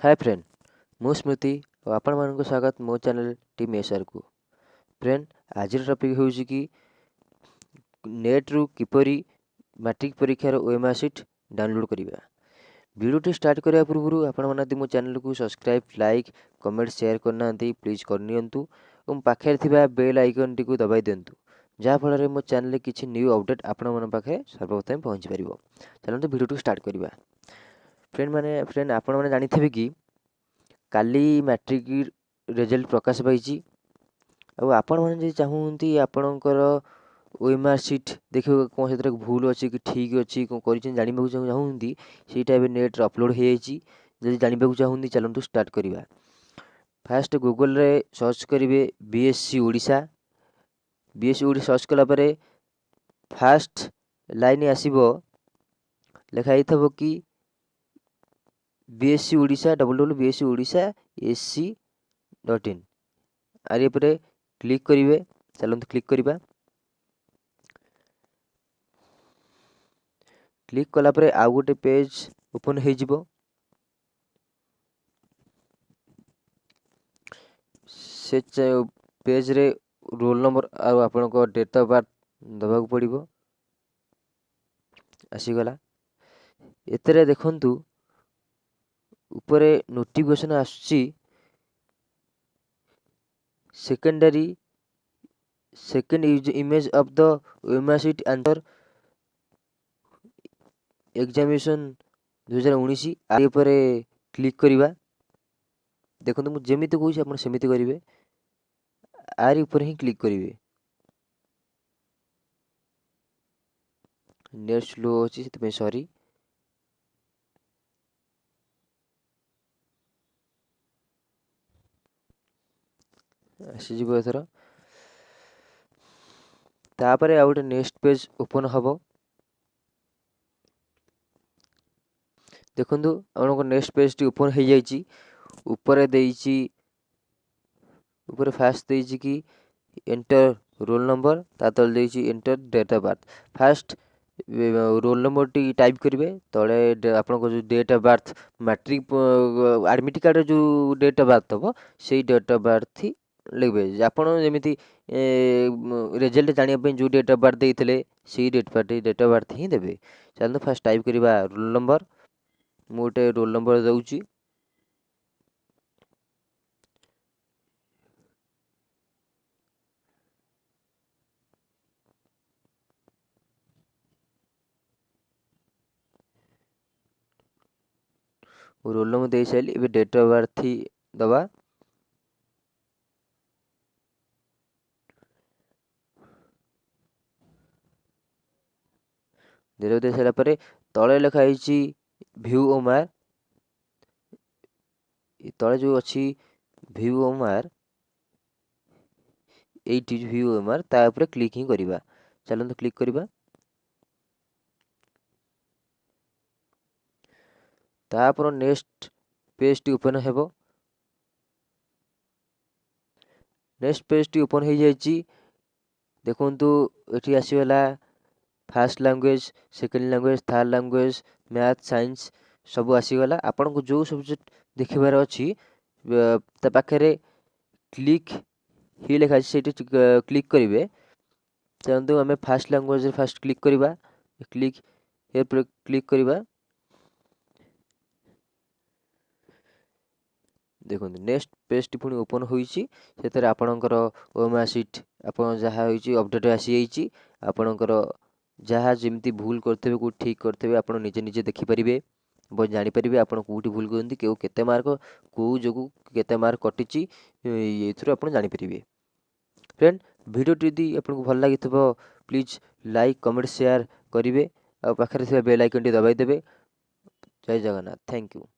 ହାଏ friend, ମୁଁ ସ୍ମୃତି ଆଉ ଆପଣମାନଙ୍କୁ ସ୍ୱାଗତ ମୋ ଚ୍ୟାନେଲ୍ ଟିମ୍ ଏସ୍ଆର୍କୁ। ଫ୍ରେଣ୍ଡ, ଆଜିର ଟପିକ୍ ହେଉଛି କି ନେଟ୍ରୁ କିପରି ମାଟ୍ରିକ ପରୀକ୍ଷାର ଓଏମ୍ଆର୍ ସିଟ୍ ଡାଉନଲୋଡ଼୍ କରିବା। ଭିଡ଼ିଓଟି ଷ୍ଟାର୍ଟ କରିବା ପୂର୍ବରୁ ଆପଣମାନେ ଯଦି ମୋ ଚ୍ୟାନେଲ୍କୁ ସବସ୍କ୍ରାଇବ୍, ଲାଇକ୍, କମେଣ୍ଟ, ସେୟାର କରିନାହାନ୍ତି ପ୍ଲିଜ୍ କରିନିଅନ୍ତୁ ଏବଂ ପାଖରେ ଥିବା ବେଲ୍ ଆଇକନ୍ଟିକୁ ଦବାଇ ଦିଅନ୍ତୁ, ଯାହାଫଳରେ ମୋ ଚ୍ୟାନେଲ୍ରେ କିଛି ନ୍ୟୁ ଅପଡ଼େଟ୍ ଆପଣମାନଙ୍କ ପାଖରେ ସର୍ବପ୍ରଥମେ ପହଞ୍ଚିପାରିବ। ଚାଲନ୍ତୁ ଭିଡ଼ିଓଟିକୁ ଷ୍ଟାର୍ଟ କରିବା। ଫ୍ରେଣ୍ଡ ଆପଣମାନେ ଜାଣିଥିବେ କି କାଲି ମାଟ୍ରିକ ରେଜଲ୍ଟ ପ୍ରକାଶ ପାଇଛି। ଆଉ ଆପଣମାନେ ଯଦି ଚାହୁଁଛନ୍ତି ଆପଣଙ୍କର ଓଏମ୍ଆର୍ ସିଟ୍ ଦେଖିବାକୁ କ'ଣ ସେଥିରେ ଭୁଲ ଅଛି କି ଠିକ୍ ଅଛି, କ'ଣ କରିଛନ୍ତି ଜାଣିବାକୁ ଚାହୁଁଛନ୍ତି, ସେଇଟା ଏବେ ନେଟ୍ରେ ଅପଲୋଡ଼ ହେଇଯାଇଛି। ଯଦି ଜାଣିବାକୁ ଚାହୁଁଛନ୍ତି ଚାଲନ୍ତୁ ଷ୍ଟାର୍ଟ କରିବା। ଫାଷ୍ଟ ଗୁଗଲରେ ସର୍ଚ୍ଚ କରିବେ BSE Odisha. BSE Odisha search କଲା ପରେ ଫାଷ୍ଟ ଲାଇନ୍ ଆସିବ, ଲେଖା ହେଇଥିବ କି BSE Odisha double double BSE Odisha AC dot in. ଆରି ଉପରେ କ୍ଲିକ୍ କରିବେ। ଚାଲନ୍ତୁ କ୍ଲିକ୍ କରିବା। କ୍ଲିକ୍ କଲା ପରେ ଆଉ ଗୋଟେ ପେଜ୍ ଓପନ୍ ହେଇଯିବ। ସେ ପେଜ୍ରେ ରୋଲ୍ ନମ୍ବର ଆଉ ଆପଣଙ୍କ ଡେଟ୍ ଅଫ୍ ବାର୍ଥ ଦେବାକୁ ପଡ଼ିବ। ଆସିଗଲା। ଏଥିରେ ଦେଖନ୍ତୁ ଉପରେ ନୋଟିଫିକେସନ୍ ଆସୁଛି, secondary second image of the OMR sheet answer examination 2019। ଆ ଉପରେ କ୍ଲିକ୍ କରିବା। ଦେଖନ୍ତୁ ମୁଁ ଯେମିତି କହୁଛି ଆପଣ ସେମିତି କରିବେ। ଆରି ଉପରେ ହିଁ କ୍ଲିକ୍ କରିବେ। ନେଟ୍ ସ୍ଲୋ ଅଛି ସେଥିପାଇଁ ସରି। ଆସିଯିବ ଏଥର। ତାପରେ ଆଉ ଗୋଟେ ନେକ୍ସଟ ପେଜ୍ ଓପନ୍ ହେବ। ଦେଖନ୍ତୁ ଆପଣଙ୍କ ନେକ୍ସଟ ପେଜ୍ଟି ଓପନ୍ ହେଇଯାଇଛି। ଉପରେ ଦେଇଛି, ଉପରେ ଫାଷ୍ଟ ଦେଇଛି କି ଏଣ୍ଟର ରୋଲ୍ ନମ୍ବର, ତା ତଳେ ଦେଇଛି enter date of birth. First roll ନମ୍ବରଟି ଟାଇପ୍ କରିବେ, ତଳେ ଆପଣଙ୍କ ଯେଉଁ date of birth matric admit କାର୍ଡ଼ରେ ଯେଉଁ ଡେଟ୍ ଅଫ୍ ବାର୍ଥ ହେବ ସେଇ ଡେଟ୍ ଅଫ୍ ବାର୍ଥ ହିଁ ଲେଖିବେ। ଆପଣ ଯେମିତି ରେଜଲ୍ଟ ଜାଣିବା ପାଇଁ ଯେଉଁ ଡେଟ୍ ଅଫ୍ ବାର୍ଥ ଦେଇଥିଲେ ସେଇ ଡେଟ୍ ଅଫ୍ ବାର୍ଥ ହିଁ ଦେବେ। ଚାଲନ୍ତୁ ଫାଷ୍ଟ ଟାଇପ୍ କରିବା ରୋଲ୍ ନମ୍ବର। ମୁଁ ଗୋଟେ ରୋଲ୍ ନମ୍ବର ଦେଉଛି। ରୋଲ୍ ନମ୍ବର ଦେଇସାରିଲି, ଏବେ ଡେଟ୍ ଅଫ୍ ବାର୍ଥ ଦେବା। ଡେଟ୍ ଅଫ୍ ଦେଇ ସାରିଲା ପରେ ତଳେ ଲେଖା ହେଇଛି ଭ୍ୟୁ ଓମାର୍। ତଳେ ଯେଉଁ ଅଛି ଭ୍ୟୁ ଓମାର୍, ଏଇଠି ଭ୍ୟୁ ଓମାର୍, ତା ଉପରେ କ୍ଲିକ୍ ହିଁ କରିବା। ଚାଲନ୍ତୁ କ୍ଲିକ୍ କରିବା। ତାପରେ ନେକ୍ସଟ ପେଜ୍ଟି ଓପନ୍ ହେବ। ନେକ୍ସଟ ପେଜ୍ଟି ଓପନ୍ ହେଇଯାଇଛି। ଦେଖନ୍ତୁ ଏଠି ଆସିଗଲା first language, second language, third language, math, science ସବୁ ଆସିଗଲା। ଆପଣଙ୍କୁ ଯେଉଁ ସବଜେକ୍ଟ ଦେଖିବାର ଅଛି ତା ପାଖରେ କ୍ଲିକ୍ ହି ଲେଖା ଅଛି, ସେଇଠି କ୍ଲିକ୍ କରିବେ। ଚାଲନ୍ତୁ ଆମେ ଫାଷ୍ଟ ଲାଙ୍ଗୁଏଜ୍ରେ ଫାଷ୍ଟ କ୍ଲିକ୍ କରିବା। କ୍ଲିକ୍ ଉପରେ କ୍ଲିକ୍ କରିବା। ଦେଖନ୍ତୁ ନେକ୍ସଟ ପେଜ୍ଟି ପୁଣି ଓପନ୍ ହୋଇଛି। ସେଥିରେ ଆପଣଙ୍କର ଓଏମ୍ଆର୍ ସିଟ୍ ଆପଣ ଯାହା ହୋଇଛି ଅପଡ଼େଟ୍ ଆସିଯାଇଛି। ଆପଣଙ୍କର ଯାହା ଯେମିତି ଭୁଲ କରିଥିବେ କେଉଁଠି ଠିକ୍ କରିଥିବେ ଆପଣ ନିଜେ ନିଜେ ଦେଖିପାରିବେ ଏବଂ ଜାଣିପାରିବେ ଆପଣ କେଉଁଠି ଭୁଲ କରନ୍ତି, କେଉଁ କେତେ ମାର୍କ କେଉଁ ଯୋଗୁଁ କେତେ ମାର୍କ କଟିଛି, ଏଥିରୁ ଆପଣ ଜାଣିପାରିବେ। ଫ୍ରେଣ୍ଡ, ଭିଡ଼ିଓଟି ଯଦି ଆପଣଙ୍କୁ ଭଲ ଲାଗିଥିବ ପ୍ଲିଜ୍ ଲାଇକ୍, କମେଣ୍ଟ, ସେୟାର କରିବେ ଆଉ ପାଖରେ ଥିବା ବେଲ୍ ଆଇକନ୍ଟି ଦବାଇ ଦେବେ। ଜୟ ଜଗନ୍ନାଥ, thank you.